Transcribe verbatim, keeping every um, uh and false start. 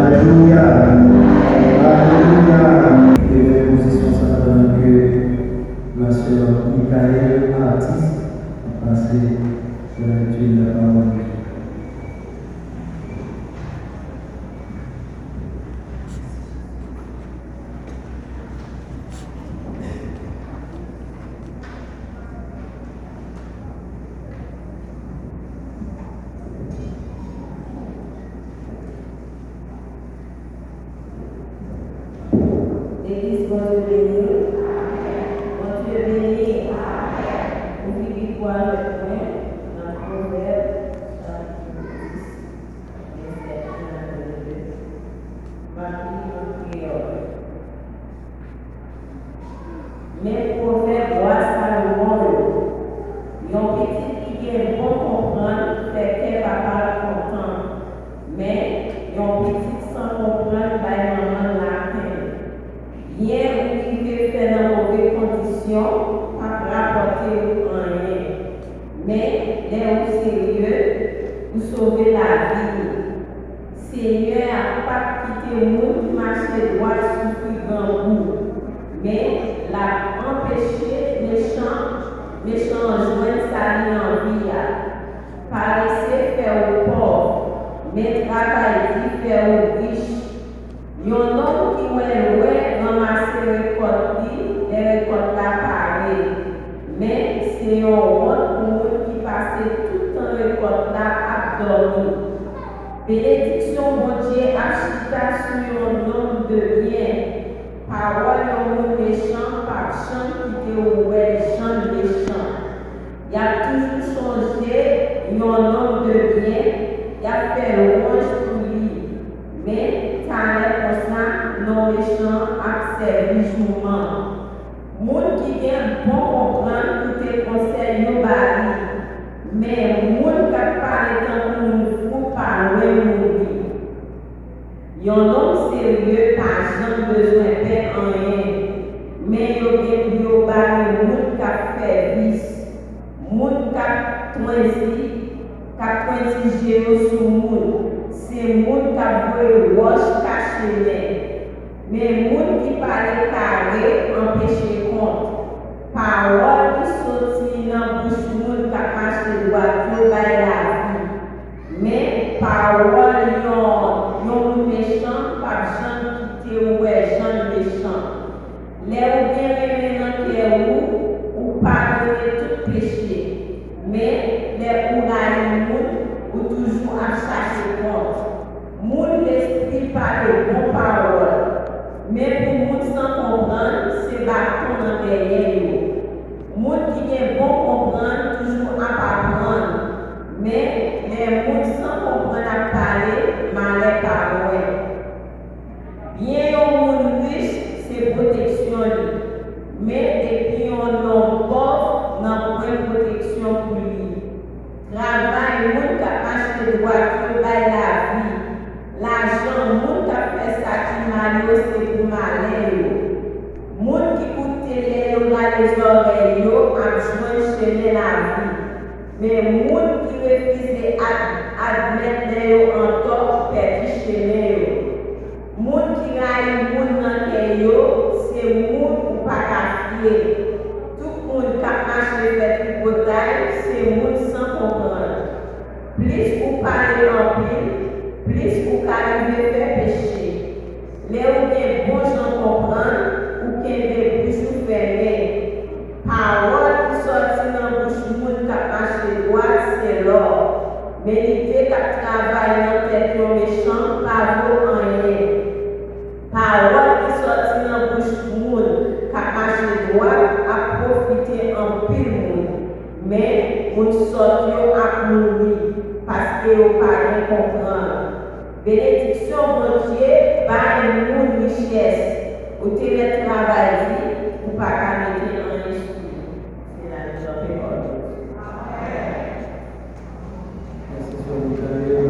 Alelouya. Alelouya. Leve pozisyon sa pandan ke ma sè Michael Artis ap pase la lekti de la pawòl de Dye. Legliz, Bondye beni w. Bondye beni w. Ouvri Bib ou avèk mwen nan Pwovèb, chapit dis, vèsè un a vennde. M ap li an kreyòl. Men pwovèb wa Salomon yo, yon pitit ki gen bon konprann fè kè papa l kontan, men yon pitit san konprann bay manman l lapenn. Byen ou rive fè nan move kondisyon p ap rapòte ou anyen, men lè ou serye, ou sove lavi ou. Senyè a p ap kite moun ki mache dwat soufri grangou, men l ap anpeche mechan, mechan an jwenn sa li anvi a. Parese fè ou pòv, men travay di fè ou rich. Yon nonm ki wè lwen ranmase rekòt li lè rekòt la pare, men se yon wont pou moun ki pase tout tan rekòt la ap dòmi. Benediksyon Bondye ap chita sou yon nonm de byen. Pawòl yon moun mechan p ap janm kite ou wè jan l mechan. Y ap toujou chonje yon nonm de byen, y ap fè lwanj pou li. Men, talè konsa, non mechan an ap sèvi jouman. Moun ki gen bon konprann koute konsèy yo ba li, men moun k ap pale tankou moun fou pa lwen mouri. Yon nonm serye pa janm bezwen pè anyen, men yo gen pou yo bare moun k ap fè vis, moun k ap twenzi, k ap twenzi je yo sou moun, se moun k ap voye wòch kache men. Men moun ki pale kare anpeche kont. Pawòl ki soti nan bouch moun k ap mache dwat yo bay lavi. Men pawòl yon, Lè ou byen renmen nan kè ou, ou padone tout peche. Men, lè ou rayi moun, ou toujou ap chache kont. Moun lespri pale bon pawòl, men pou moun san konprann, se baton nan dèyè yo. Moun ki gen bon konprann toujou ap aprann, men lè moun san konprann ap pale, malè pa lwen. Byen yon moun rich se pwoteksyon li, men depi yon nonm pòv, nanpwen pwoteksyon pou li. Travay moun k ap mache dwat yo bay lavi. Lajan moun k ap fè sa ki mal yo se pou malè yo. Moun ki koute lè yo rale zòrèy yo ap jwenn chemen lavi. Men moun ki refize ad- admèt lè yo antò pèdi chemen yo. Moun ki rayi moun nan kè yo se moun ou pa ka fye. Tout moun k ap mache fè tripotay se moun san konprann. Plis ou pale anpil, plis ou ka rive fè peche. Lè ou gen bon jan konprann, ou kenbe bouch ou fèmen. Pawòl ki sòti nan bouch moun k ap mache dwat se lò, men lide k ap travay nan tèt yon mechan pa vo anyen. Pawòl ki sòti nan bouch moun k ap mache dwat ap pwofite anpil moun, men moun sòt yo ap mouri paske yo pa gen konprann. Benediksyon Bondye bay moun richès. Ou te mèt travay di, ou pa ka mete anyen sou li. Se la nou chante kò nou. Mèsi, Sè Michael.